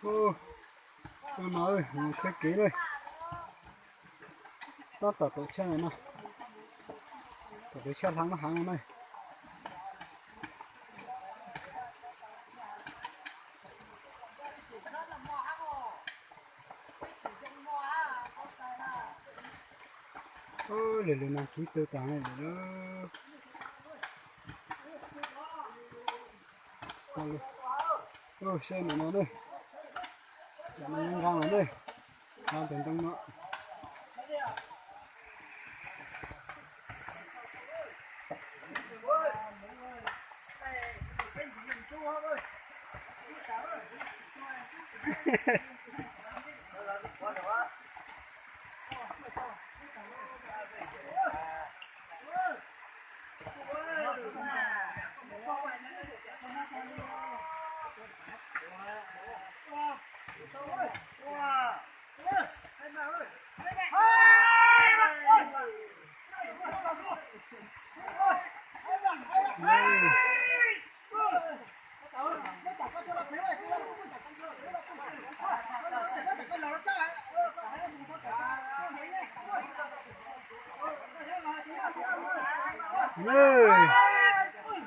Ub, no no, mus khawb kev lawm. Tab tom tawm tshaj no, tawm tawm tshaj hlav no heev no na. Lwm lwm no kiv tu tas lawm. Saib no no na, tam no nqa lawm na, nqa tus ntoo no.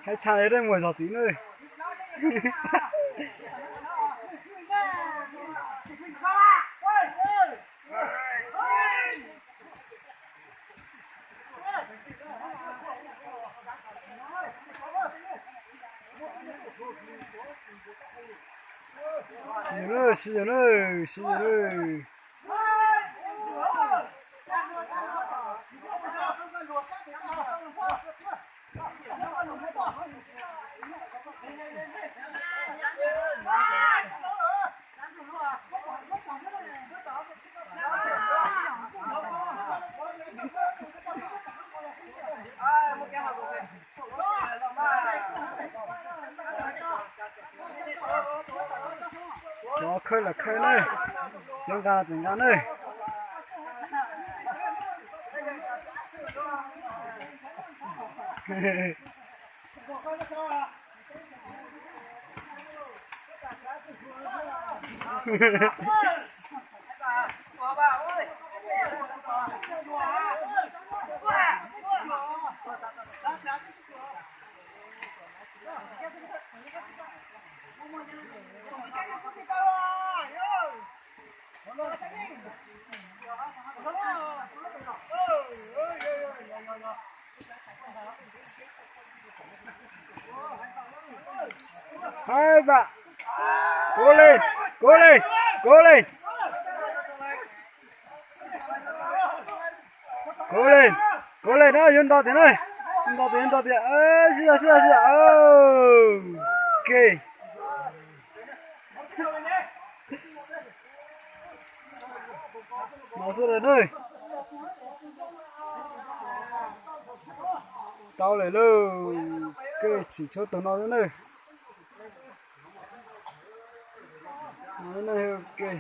Hais tshaj li dej muag zog tid na. Siv yus na, siv yus na, siv yus na. Cov khawb los khawb na, cov nqa los nqa na. Hais tas, kov li, kov li, kov li. Kov li, kov li na, yuav nto tiag na. Nto tiag, nto tiag, sib zog, sib zog, sib zog. Ke, no xwb lawm na. Tau lawm lauj, ke tsim tshuav tus no xwb na. No xwb na, ke.